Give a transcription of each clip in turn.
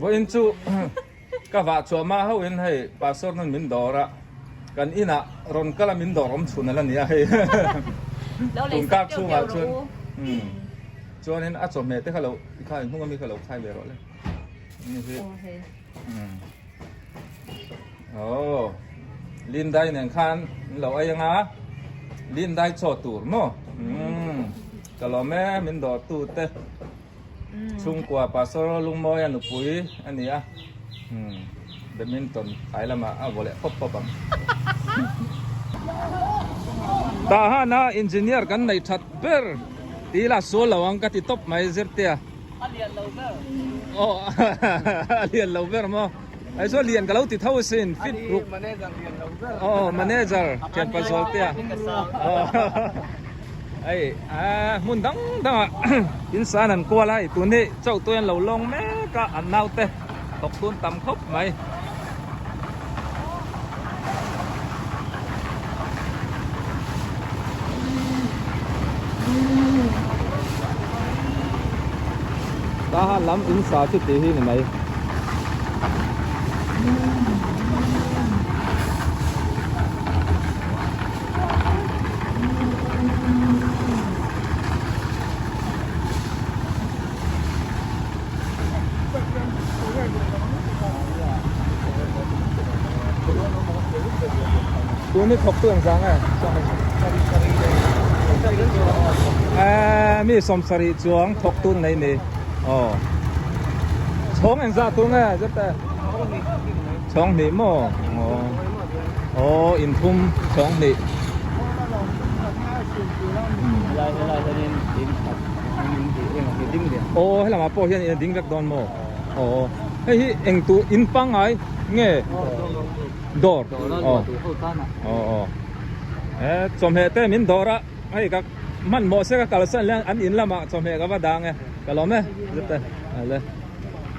Vawiin chu ka vah chhuah hma hauhin hei pastor nun min dawr a, kan inah rawn kal a min dawr awm chhun a la ni a hei. Tun kak chhungah chuan chuanin a chawhmeh te kha lo i khai hnung ami kha lo khai ve rawh le. Aw Lindai nen khan an lo ei anga Lindai chaw tur maw umm ka lawm e min dawr tu te chhungkua Pastor Lungmawia nupui a ni a umm badminton tlai lamah a vaw leh pawp pawp ang. Tah hana engineer kan neih that ber tih ila sual lo ang ka ti tawp mai zirtea. A lian lo ber. Aw a lian lo ber maw. Ai chuan lian ka lo ti tho asin fit ruk. Manager lian lo ber. Aw manager thian pa zual te a. Ai a hmun dang dang ah insan an kual a tun hi chauh tuai an lo lawng mek a an naute thawk tun tam khawp mai. Tahan lam in sa chu tih hi ni mai. Tun hi thawk tu ang zang e eh mi 70 chuang thawk tu nei ni aw chhawng eng zah tu nge zet e chhawng hnih maw aw aw inthum chhawng hnih Aw he lamah pawh hian in a ding vek dawn maw? Aw hei hi eng tur in pangngai nge dawr aw aw aw he chawhmeh te min dawr a hei ka hmanhmawh se ka kalsan hian an in lamah chawhmeh ka va dang e ka lawm e zet e ale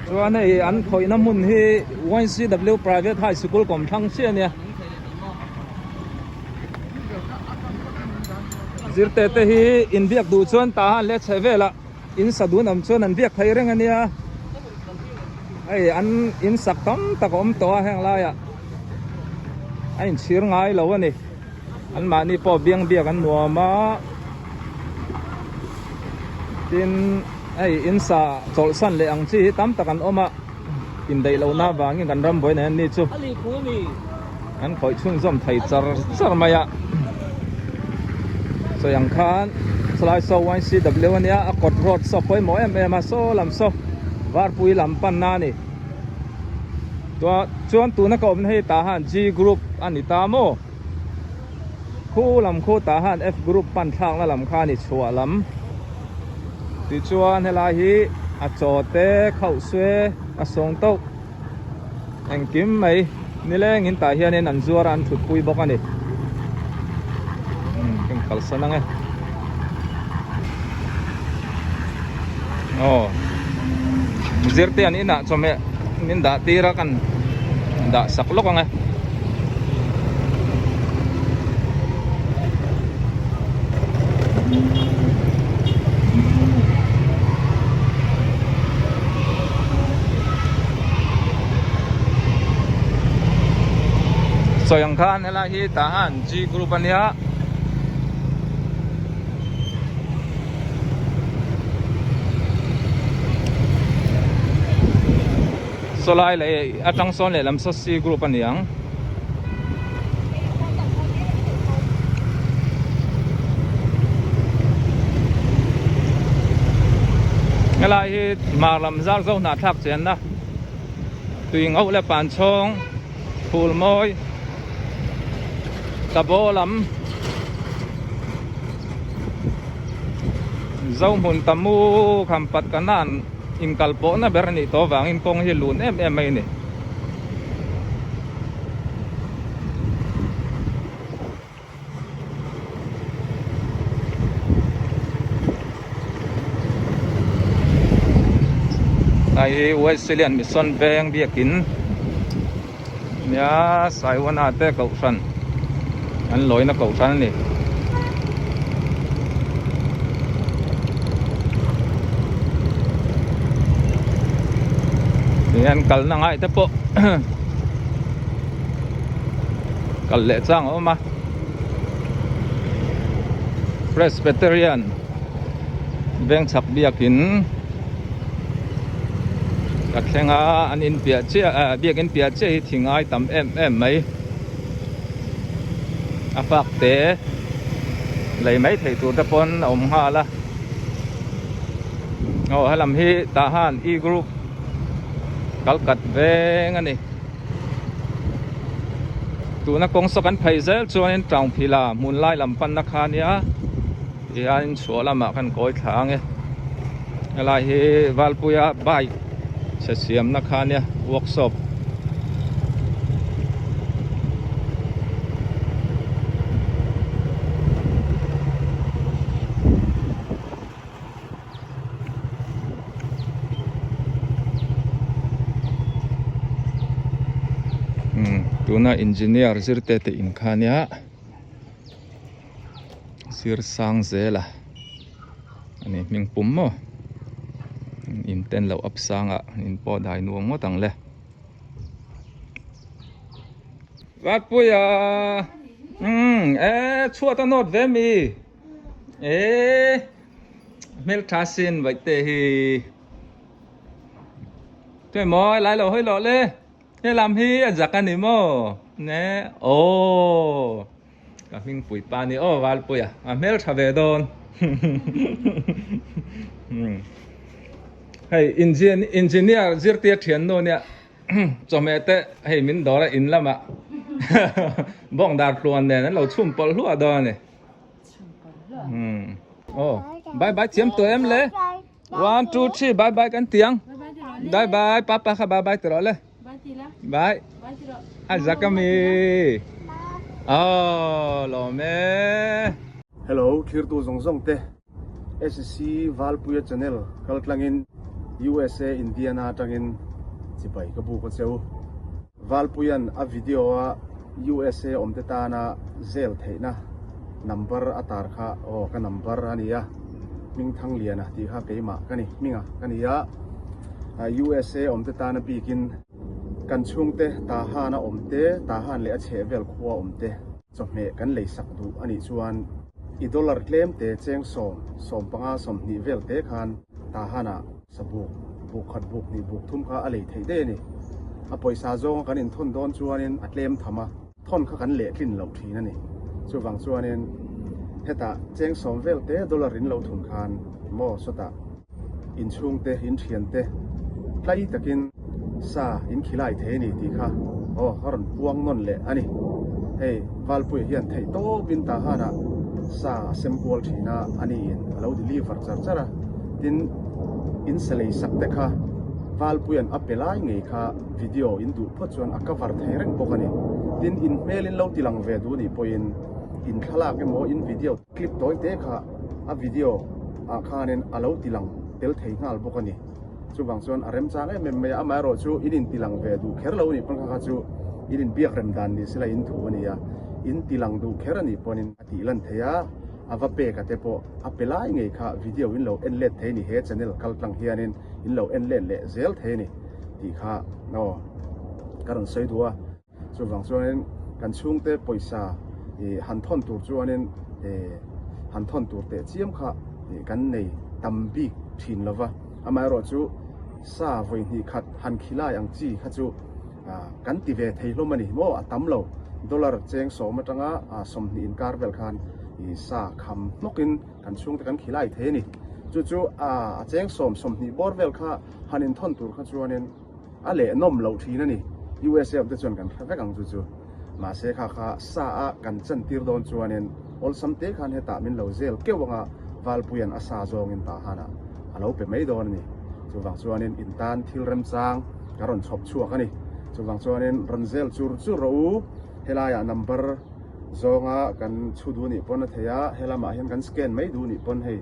chuan hei an khawihna hmun hi YCW Private High Sikul kawmthlang chiah a nia. Zirte te hi inbiak duh chuan tah han leh chhe velah in sa dun awm chuan an biak thei reng a nia hei an in sak tam tak a awm tawh a heng laiah a inchhir ngai lo a ni an mahni pawh biang biak an nuam a tin hei in sa chawlhsan leh ang chi hi tam tak an awm a. Indaih lohna avangin kan ram buaina hian ni chu kan khawih chhunzawm thei char char mai a. Sawi ang khan chulai saw YCW a nia a kawt road saw pawimawh em em a saw lam saw varpui lam panna a ni. Chuan tuna ka awmna hei tah han G group a ni ta maw? Khu lam khu tah han F group pan thlakna lam kha a ni chhuah lam. Tichuan helai hi a chaw te khauh sue a sawng tauh engkim mai nilengin tah hianin an zuar a an thut pui bawk a ni. Umm ka kalsan ang e. Aw zirte an inah chawhmeh min dah tir a kan dah sak lawk ang e. Sawi ang khan helai hi tah han G group a nia. Sawlai leh atang sawn lehlam saw C group a ni ang. Helai hi hmar lam zar zo hnahthlak chenna tui ngauh leh pan chhawng phul mawi Tabo lam Zohmun Tamu Khampat Kanan inkal pawhna ber a nih tawh avangin kawng hi lun em em mai a ni. Hei hi Wesleyan Mission Veng biakin nia Saiwana te kohhran an lawina kohhran a ni. Tihian kalna ngai te pawh kal leh chang a awm a Presbyterian vengchhak biakin ka thleng a an in piah chiah ah biakin piah chiah hi thing ai tam em em mai a fak te lei mai theih tur te pawn a awm nghal a. Aw helam hi tah han e group kal kat veng a ni tuna kawng saw kan phei zel chuanin town phila hmun lai lam panna kha ania tihianin chhuah lamah khan kawi thla ang e helai hi Valpuia bike chhe siamna kha ania workshop. Tuna engineer zirte te in kha ania sir sang zel a ani hming pum maw in ten loh up sang ah in pawh dai nuam ngawt ang le. Vatpuia umm e chhuat a nawt ve mi. Eee hmeltha sin vaih te hi chuai maw lai lo hawi loh le helam hi a zak a ni maw ne aww ka hming pui pa ni aw Valpuia a hmeltha ve dawn hei engineer zirtir thiannu nia. Chawhmeh te hei min dawr a in lamah bawng dar tluan nen an lo chhum pawlh hluah dawn a ni. Aw bye bye thiam tawh em le one two three bye bye kan ti ang bye bye papa kha bye bye ti rawh le bye a zak a mi aw lawm e. Hello thirtu zawng zawng te SC Valpuia channel kal tlangin USA Indiana atangin chibai ka buk a cheu. Valpuia'n a video a USA awmte tana zel theihna number a tar kha aw ka number a nia Hmingthangliana tih kha keimah ka ni hminga ka ni a USA awmte tana bikin kan chhungte Tahan a awmte Tahan leh a chhehvel khua awmte Chawhmeh kan lei sak duh a nih chuan i dollar tlem te cheng sawm, 15, 20 vel te khan Tahan-ah sabuk, buk khat buk hnih buk thum kha a lei theih daih a ni. A pawisa zawnga kan inthawn dawn chuanin a tlem tham a, thawn kha kan lehtlin loh thin a ni. Chuvang chuanin hetah cheng sawm vel te dollar in lo thun khan maw sawtah inchhungte, inthiante tlai takin sa in khilai thei a ni tih kha aw a rawn puang nawn leh a ni. Hei Valpuia hian theih tawpin Tahan-ah sa a sem kual thin a, a niin a lo deliver char char a. Tin, in sa lei sak te kha Valpuia'n a pe lai ngei kha video in duh phawt chuan a cover thei reng bawk a ni. Tin, in hmel in lo ti lang ve duh nih pawhin in thlalak emaw in video clip tawi te kha a video ah khanin a lo ti lang tel thei nghal bawk a ni. Chuvang chuan a remchang em em mai a, amaherawh chu in in ti lang ve duh kher lo a nih pawn kha kha chu in inbiak rem dan ni sela in thu a ni a, in ti lang duh kher a nih pawnin a tih lan thei a, a va pek a te pawh a pe lai ngei kha video in lo en let thei a ni, he channel kal tlang hianin in lo en let leh zel thei a ni tih kha aw ka rawn sawi duh a. Chuvang chuanin kan chhungte pawisa ih han thawn tur chuanin ih han thawn tur teh chiam kha ih kan nei tam bik thin lo va. Amaherawh chu sa vawi hnih khat han khilai ang chi kha chu ah kan ti ve thei hlawm a ni maw a tam lo. Dollar cheng sawm atanga ah 20 inkar vel khan ih sa kham hnawkin kan chhungte kan khilai thei a ni. Chu chu ah a cheng sawm 20 bawr vel kha han inthawn tur kha chuanin A leh nawm loh thin a ni. USA awm te chuan kan hre vek ang chu chu. Mahse kha kha sa a kan chan tir dawn chuanin awlsam te khan hetah min lo zel keuh anga Valpuia'n a sa zawngin tah hanah a lo pe mai dawn a ni. Chuvang chuanin in tan thil remchang ka rawn chhawp chhuak a ni. Chuvang chuanin rawn zel chur chur rawh u. Helaiah number zawnga kan chhu duh nih pawn a thei a, helamah hian kan scan mai duh nih pawn hei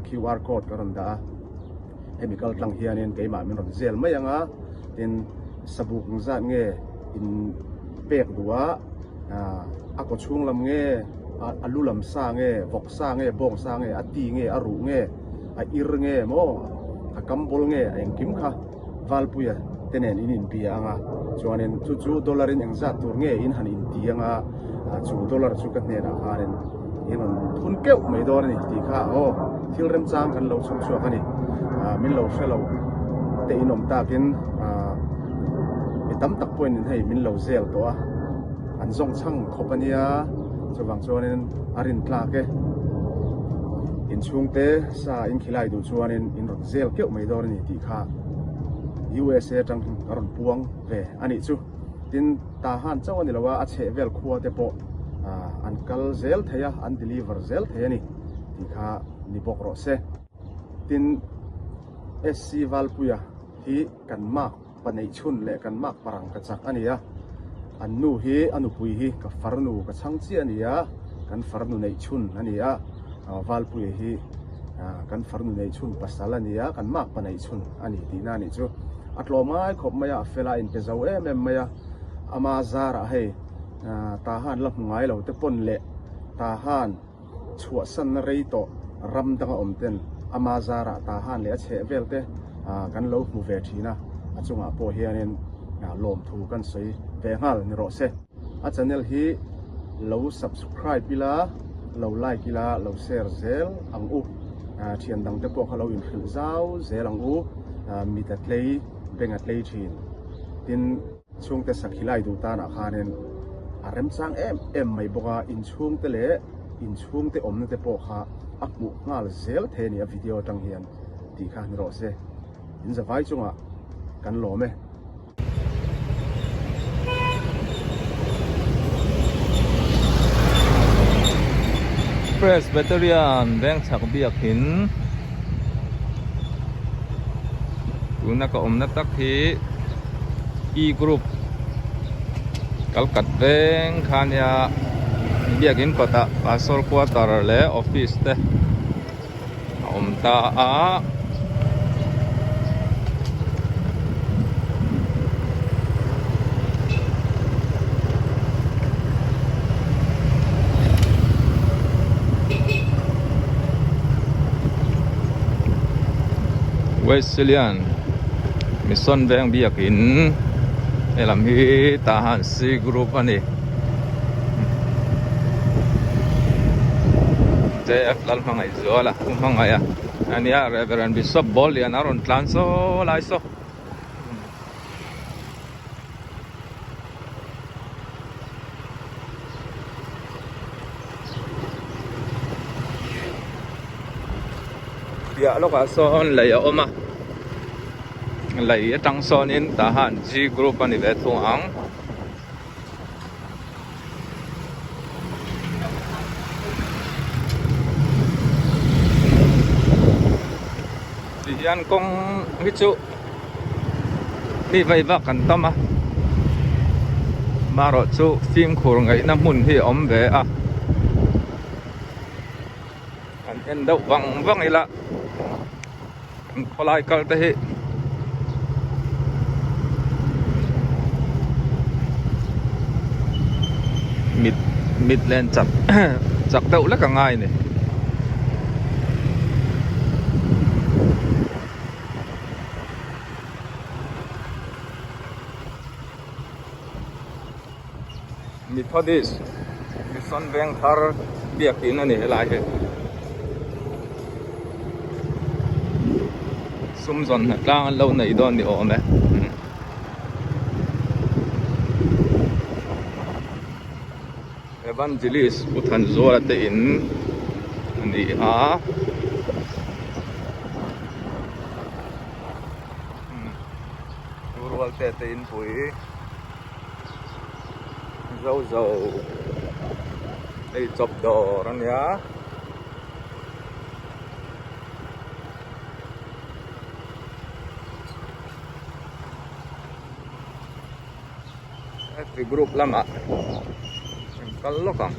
QR code ka rawn dah a. Hemi kal tlang hianin keimah min rawn zel mai ang a, tin sabuk ang zat nge in pek duh a, a kaw chhung lam nge, a lu lam sa nge, vawk sa nge, bawng sa nge, a ti nge, a ruh nge, a ir nge maw, a kam bawl nge, a engkim kha Valpuia te nen in inbia ang a, chuanin chu chu dollar in engzat tur nge in han inti ang a, chu dollar chu ka hnenah khanin in rawn thun keuh mai dawn a ni tih kha aw thil remchang kan lo chhawm chhuak a ni. Min lo hre lo te in awm takin mi tam tak pawhin in hei min lo zel tawh a, an zawng chhang khawp a nia, chuvang chuanin a rin tlak e. Inchhungte sa in khilai duh chuanin in rawn zel keuh mai dawn a ni tih kha USA atang a rawn puang ve a nih chu. Tin, Tahan chauh a ni lo a, a chheh vel khua te pawh an kal zel thei a, an deliver zel thei a ni tih kha ni bawk rawh se. Tin, SC Valpuia hi kan mark pa neih chhun leh kan mark parang ka chak a ni a, an nu hi a nupui hi ka farnu ka chhang chiah a ni a, kan farnu neih chhun a ni a, Valpuia hi kan farnu neih chhun pasal a ni a, kan mark pa neih chhun a ni tihna a nih chu. A tlawm ngai khawp mai a, a fel a, a inpe zo em em mai a, ama zarah hei Tahan la hmu ngai lo te pawn leh Tahan chhuahsanna rei tawh ram danga awm ten ama zarah Tahan leh a chheh vel te kan lo hmu ve thin a, a chungah pawh hianin lawmthu kan sawi ve nghal ni rawh se. A channel hi lo subscribe ila, lo like ila, lo share zel ang u. Thian dang te pawh kha lo inhrilh zau zel ang u. Mit a tlei, beng a tlei thin. Tin. Chhungte sakhi lai duh tanah khanin a remchang em em mai bawk a, inchhungte leh inchhungte awmna te pawh kha a hmuh nghal zel thei a ni a video atang hian tih kha ni rawh se. In zavai chungah kan lawm e. Presbyterian Vengchhak Biakin tuna ka awmna tak hi E group kalkat veng kha nia biakin kawtah pastor quarter leh office te a awm ta a. Wesleyan Mission Veng biakin helam hi Tahan C group a ni. JF Lalhmangaihzuala pu hmangaih a ania Reverend Bishop Bawllian a rawn tlan saw lai saw. Piah lawkah sawn lei a awm a lei atang sawnin tah han G group a ni ve thung ang. Ti hian kawng hi chu mi vei vak an tam a marawh chu fimkhur ngaihna hmun hi a awm ve a an en deuh vang vang ila an khawlai kal te hi mit mit len chak chak deuh lek a ngai a ni. Methodist Mission Vengthar biakin a ni helai hi. Sum zawn hna tlang an lo neih dawn ni awm e. Evangelist Pu Thanzuala te in a ni a. Rual te te in pui zo zo ei chawp dawr a nia. Factory group lamah an kal lawk ang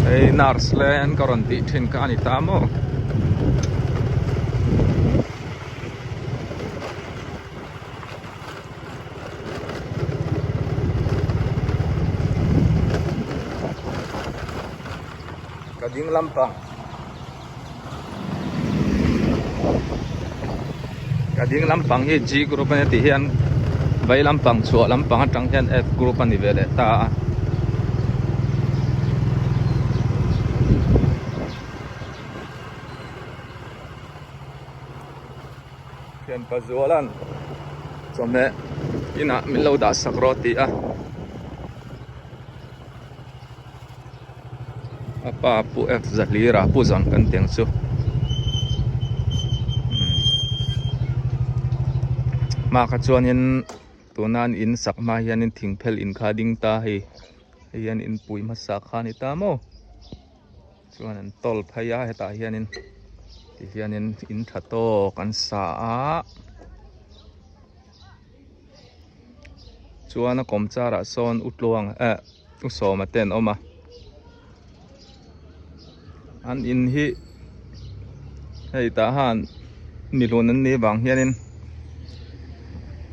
hei nurse len ka rawn tih thin kha a ni ta maw. Ka ding lampang. Ka ding lampang hi G group a nia tih hian vei lampang chhuah lampang atang hian F group a ni ve leh ta a. Thianpa Zuala'n chawhmeh inah min lo dah sak rawh tih a a pa pu F Zahlira pu zawn kan tih ang chu hma kha chuanin tuna an in sak hma hianin thingphel in kha a ding ta hei hei hian inpui hmasa kha a ni ta maw. Chuan an tawl phei a hetah hianin ti hianin in tha tawk an sa a chuan a kawm char ah sawn u tluang eh u sawma te an awm a an in hi hei tah han mihlun an nih vang hianin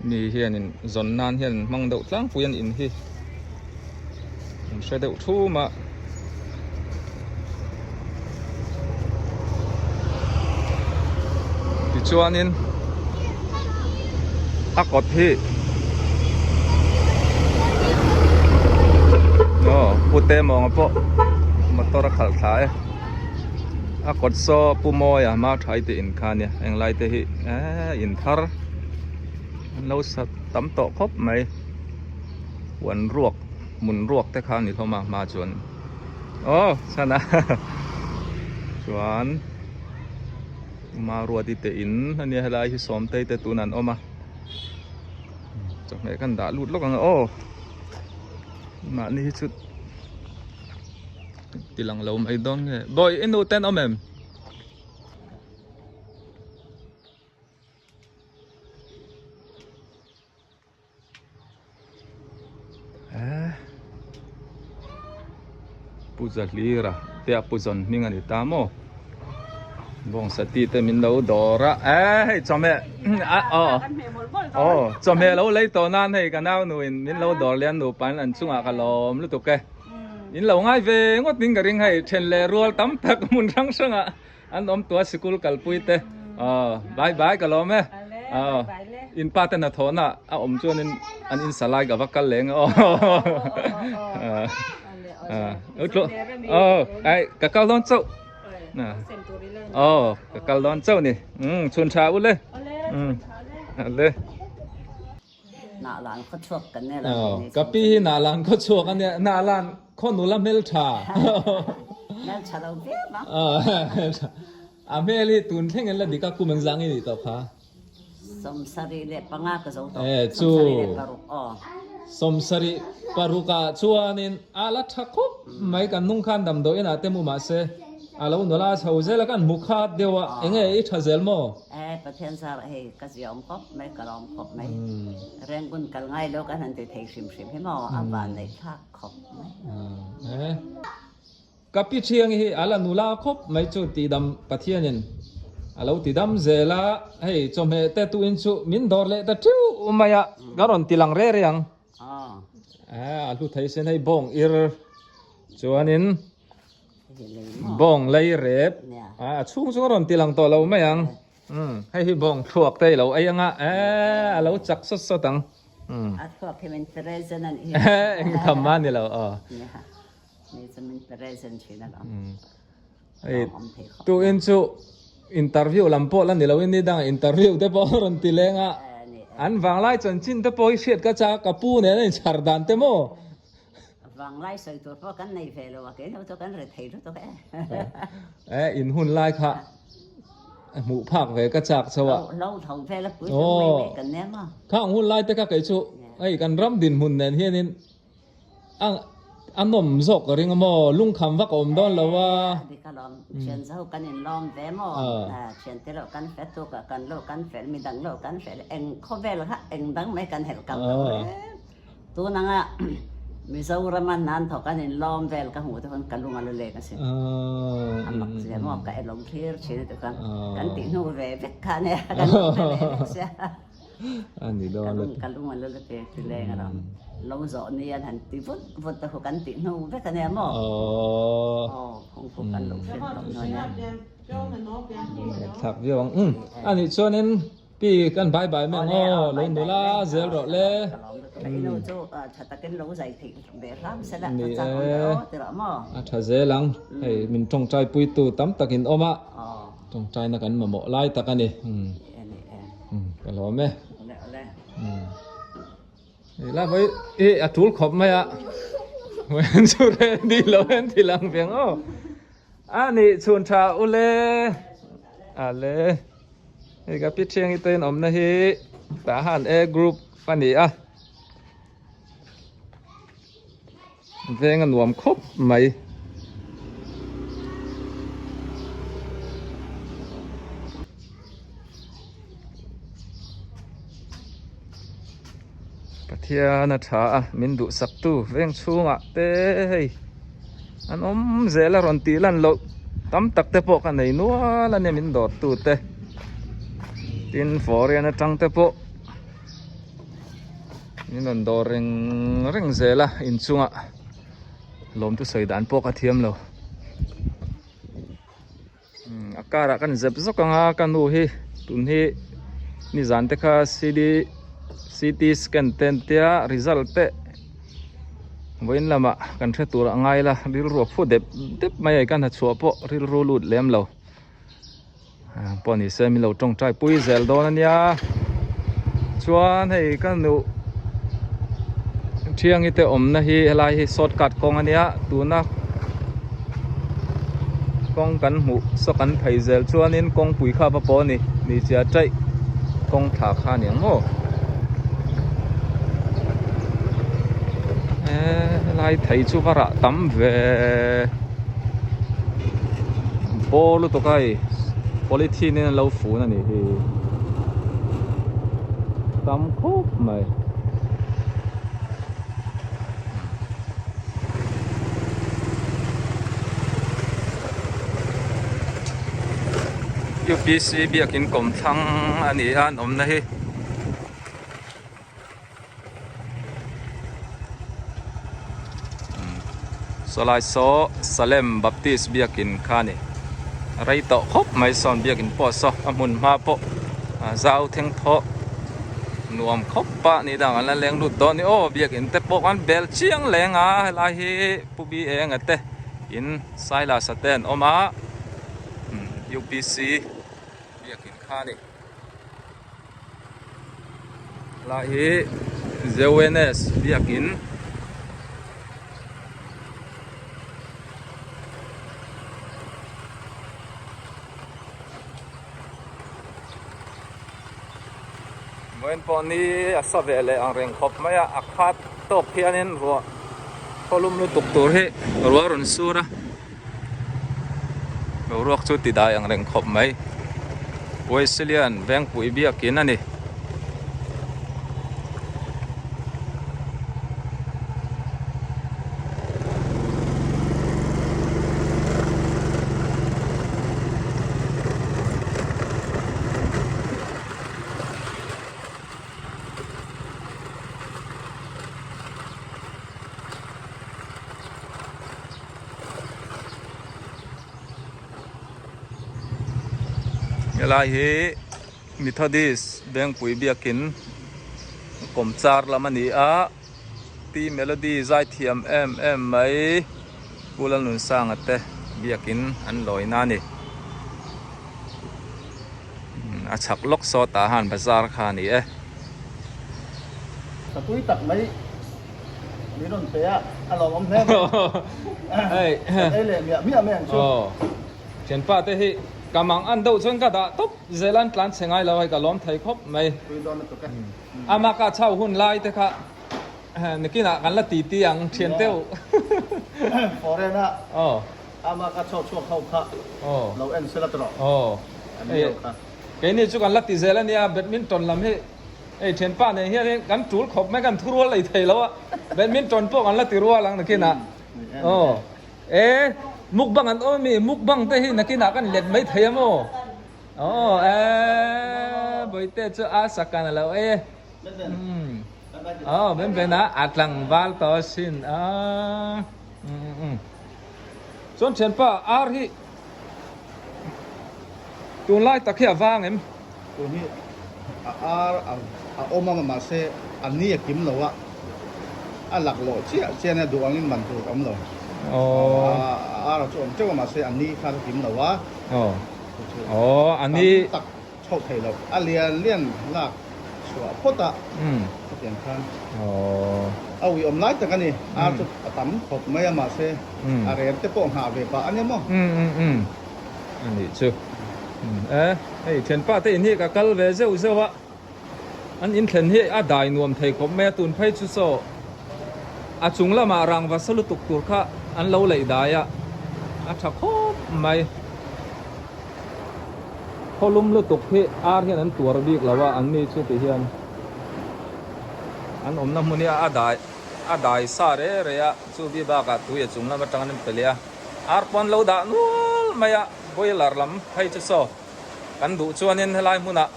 mi hianin zawn nan hian an hmang deuh tlangpui an in hi an hre deuh thum a tichuanin a kawt hi aw pute mawnga pawh motor a khalh thla e a kawt saw pu mawia hma tha i tih in kha ania englai te hi eee in thar an lo sa tam tawh khawp mai huan ruak hmun ruak te kha a ni hlawm a hma chuan aw chhan a chuan Maruati te in ania helai hi Sawmtei te tun an awm a chawhmeh kan dah lut lawk ang aw mahni hi chu ti lang lo mai dawn nge bawi i nu ten awm em? Pu Zahlira te a pu zawn hming a ni ta maw bawngsa ti te min lo dawr a eh hei chawhmeh a aw aw chawhmeh lo lei tawh nan hei ka nau nu in min lo dawr lian nupa in an chungah ka lawm lutuk e in lo ngai ve ngawt in ka ring hei then leh rual tam tak hmun hrang hrangah An awm tua sikul kalpui te aw bye bye ka lawm e aw in pa te hnathawhna a awm chuanin an in sa lai ka va kal leng aw aw ai ka kal dawn chauh aw ka kal dawn chauh ni um chhun tha u le um le Nahlan khaw chhuak kan nia lo. Ka pi hi Nahlan khaw chhuak a nia. Nahlan khaw nula hmel tha. Hmel tha lo viau ang. A hmel hi tun thleng in la dik a kum engzah nge nih tawh kha? 75 ka zo tawh. 76 aw. 76 ah chuanin a la tha khawp mai kan hnung khan damdawi inah te mu mahse a lo nula chho zel a kan hmu khat deuh a enge i tha zel maw? E Pathian zar hei ka ziawm khawp mai ka lawm khawp mai Rangoon kal ngai lo kan han ti thei hrim hrim hi maw a van neih thlak khawp mai. E ka pi thiang hi a la nula khawp mai chu tidam Pathianin a lo tidam zel a hei chawhmeh te tuin chu min dawr leh ta teuh mai a ka rawn ti lang re re ang. E a hlu thei sin hei bawng ir chuanin Bawng lei rep a chhung chu ka rawn ti lang tawh lo mai ang hei hi bawng thluak te i lo ei anga eh a lo chak sawt sawt ang a thluak hi min present a nih hi eng tham a ni lo aw ni chu min present thin a lo hei tu in chu interview lam pawh la ni lo in ni dang interview te pawh rawn ti leng a an vanglai chanchin te pawh hi hriat ka chak ka pu nen a inchhar dan te maw Vanglai sawi tur pawh kan nei ve lo a, keino chu kan re thei lutuk e. E, in hun lai kha hmuh phak ve ka chak chho a. Lo tho vel a pui chung mai mai kan nem a. Khang hun lai te kha kei chu hei kan ram dinhmun nen hianin a a nawm zawk ka ring a maw, lungkham vak a awm dawn lo a. Dik alawm, thian zo kan inlawm ve maw, thian te loh kan fel tuk a, kan loh kan fel, midang loh kan fel, eng khawvel kha eng dang mai kan helh kang lo reng. Tun anga Mizorama hnan thawk an inlawm vel ka hmuh te pawn ka lung a la leng asin. A mak zia maw ka elawm thlir thin a ti khan kan tih hnu ve vek kha ania kan hmu ve vek sia. Ka lung a la la ti ti leng a ram. Lo zawh ni an han ti vut vut te khu kan tih hnu vek ania maw. Aw phung khu kan lo hriat tawh hnu ania. Thlak viau ang. Anih chuanin. Pi kan bye bye mai ang aw, lo nula zel rawh le. Ni e, a tha zel ang, hei min tawngtai puitu tam tak in awm a, tawngtaina kan mamawh lai tak a ni, ka lawm e. La vawi hi a tul khawp mai a, vawiin chu ready lo en thil ang ve ang aw, a nih chhun tha ule a le. Hei ka pi thiangi te in awmna hi tah han A group a ni a veng a nuam khawp mai. Pathian a tha a min duhsak tu veng chhungah te hei an awm zel a rawn tih lan loh tam tak te pawh ka nei nual a nia min dawr tu te tin foreign atang te pawh min rawn dawr reng reng zel a inchungah lawm chu sawi dan pawh ka thiam lo. A karah kan zep zawk ang a ka nu hi tun hi nizan te kha cd ct scan te an tia result te vawiin lamah kan hre tur a ngai la rilru a phu dep dep mai a kan ha chhuah pawh rilru lut lem lo pawh ni se min lo tawngtai pui zel dawn a nia chuan hei ka nu Thiangi te awmna hi helai hi shortcut kawng a nia tuna kawng kan hmuh saw kan phei zel chuanin kawngpui kha va pawh a ni ni chia chaih kawng thla kha a ni ang maw eee helai thei chu va rah tam ve bawr lutuk a hei polythene in an lo fun a nih hi tam khawp mai. UPC biakin kawmthlang a ni a an awmna hi. Sawlai saw Salem Baptist biakin kha a ni rei tawh khawp mai sawn biakin pawh saw a hmun hma pawh a zau thleng thawh nuam khawp a ni dang an la leng lut dawn a ni aw biakin te pawh an bel chiang leng a helai hi Pu B Enga te in Silas a te an awm a UPC biakin kha a ni. Lai hi Zeones biakin Vawiin pawh ni a sa ve leh ang reng khawp mai a, a khat tawk hianin ruah khawlum lutuk tur hi ruah a rawn sur a. Boruak chu ti dai ang reng khawp mai. Wesleyan Vengpui biakin a ni. Helai hi Methodist Bengpui biakin kawmchar lam a ni a T Melody zai thiam em em mai Pu Lalnunsanga te biakin an lawina a ni a chhak lawk sawtah han bazar kha a ni e. Satui tak mai. Min rawn pe a, a lawmawm hle mai. Hei. Kan ei leh miah miah mai ang chu. Aw. Thianpa te hi ka mang an deuh chuan ka dah tawp zel an tlan chhe ngai lo hei ka lawm thei khawp mai. Pui dawn lutuk e. Ama ka chho hun lai te kha nikinah kan la ti ti ang thian deuh. Foreign a. Aw. Ama ka chho chhuak ho kha. Aw. Lo en sela tawh. Aw. An lio kha. Keini chu kan la ti zel ania badminton lam hi. Hei thianpa nen hianin kan tul khawp mai kan thurual lei thei lo a, badminton pawh kan la ti rual ang nakinah. Aw e mukbang an awm ami mukbang te hi nakinah kan let mai thei a maw? Aw e bawihte chu a sakan a lo ei e. Aw ben ben a a tlangval tawh asin a. Chuan thianpa ar hi tunlai tak hi a vang em? Tun hi. A ar a awm a mahse a ni a kim lo a, a laklawh chiah chiah ania duh angin man tur a awm lo. A ar a chu awm teuh a mahse a ni kha a kim lo a, chu chu tam tak chhoh theih loh. A lian lian lak chhuah phawt a khatiang khan a ui awm lai tak a ni. Ar chu a tam khawp mai a mahse a rem te pawh nghah ve pah a nia maw. A nih chu. E, hei thianpa te in hi ka kal ve zeuh zeuh a, an inthlen hi a dai nuam thei khawp mai a, tun phei chu saw a chung lamah rangva sa lutuk tur kha an lo leih dai a, a tha khawp mai. Khawlum lutuk hi ar hian an tuar bik lo a, an ni chu ti hian an awmna hmun hi a dai a dai sa re re a, chu bi bakah tui a chung lam atang an pe leh a. Ar pawn lo dah nual mai a, boiler lam phei chu saw kan duh chuanin helai hmunah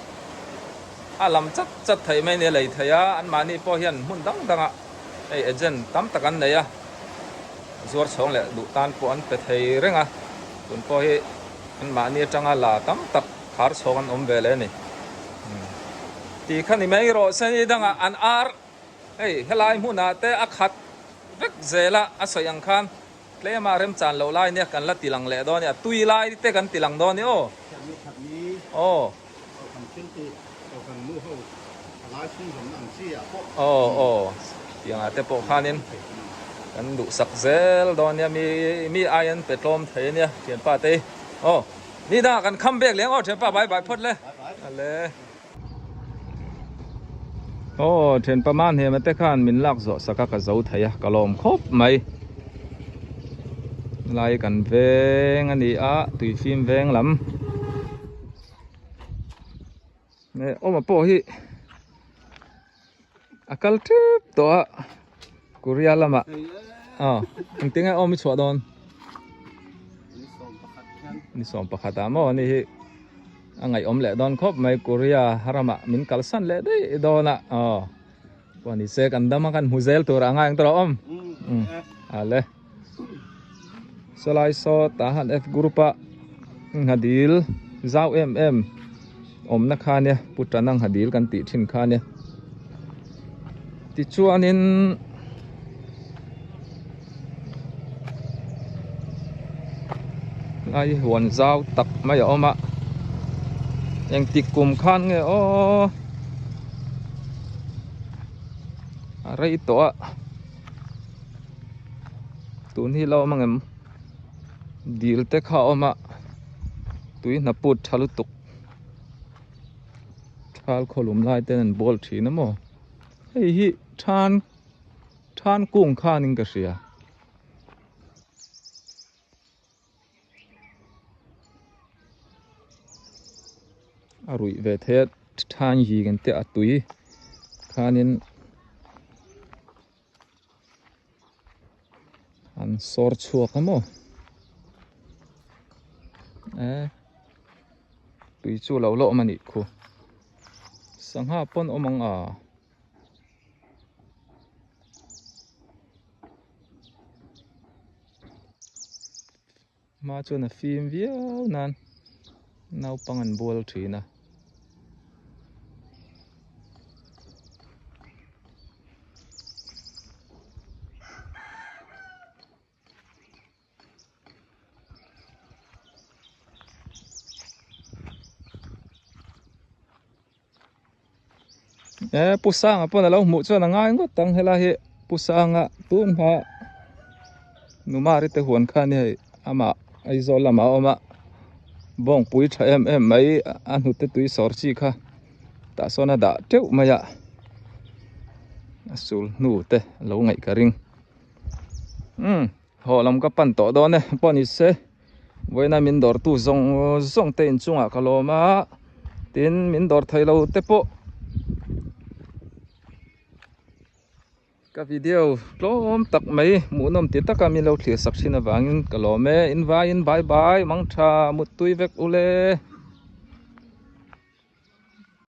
a lam chat chat theih mai nia lei thei a, anmahni pawh hian hmun dang dangah hei agent tam tak an nei a, zuar chhawng leh duh tan pawh an pe thei reng a, tun pawh hi anmahni atanga la tam tak khar chhawng an awm ve leh a ni. Tih kha ni mai rawh se ni dangah an ar hei helai hmunah te a khat vek zel a, a sawi ang khan. Tlema remchan loh lai nia kan la ti lang leh dawn e, a tui lai te kan ti lang dawn e aw. Thiamni thatni Aw. Kohhran thil tih, Kohhran nu ho thalai chhungzawmna ang chi ah pawh. Aw aw, tiangah te pawh khanin kan duhsak zel dawn nia, mi mi ai an pe tlawm thei ania thianpa te hi. Aw, ni dangah kan kham bek leh ang aw thianpa bye bye phawt le. Ale. Aw thianpa Manhema te khan min lak zawh sak a ka zo thei a ka lawm khawp mai lai kan veng a ni a tuifim veng lam eh awma pawh hi a kal tep tawh a Korea lamah aw engtin nge awm i chhuah dawn ni 11 ah maw ani hi a ngaihawm leh dawn khawp mai Korea ramah min kalsan leh daih dawn a aw pawh ni se kan dam a kan hmu zel tur a ngai ang tawh awm ale sawlai saw tah han F group a nghadil zau em em awmna kha nia pu tana nghadil kan tih thin kha nia tichuanin lai huan zau tak mai a awm a engtik kum khan nge aw a rei tawh a tun hi la awm ang em dil te kha a awm a tui hna put tha lutuk thal khawlum lai ten an bawl thin a maw hei hi than than kung khanin ka hria. A ruih ve thei a than hi kan tih a tui khanin an sawr chhuak a maw eh tui chu lo la awm a nih khu sangha pawn awm ang a. Hma chuan a fim viau nan naupang an bual thin a. E Pu Sanga pawn a lo hmuh chuan a ngai ngawt ang helai hi Pu Sanga tun hma Numari te huan kha a ni hei amah Aizawl lamah a awm a bawngpui tha em em mai a hnute tui sawr chi kha tah sawn a dah teuh mai a a sul hnu te a lo ngaih ka ring umm haw lam ka pan tawh dawn e pawh ni se. Vawiina min dawrtu zawng zawng te inchungah ka lawm a tin min dawr thei lo te pawh ka video tlawm tak mai hmuhnawm ti taka min lo thlir sak thin avangin ka lawm e in vaiin bye bye mangtha muttui vek ule.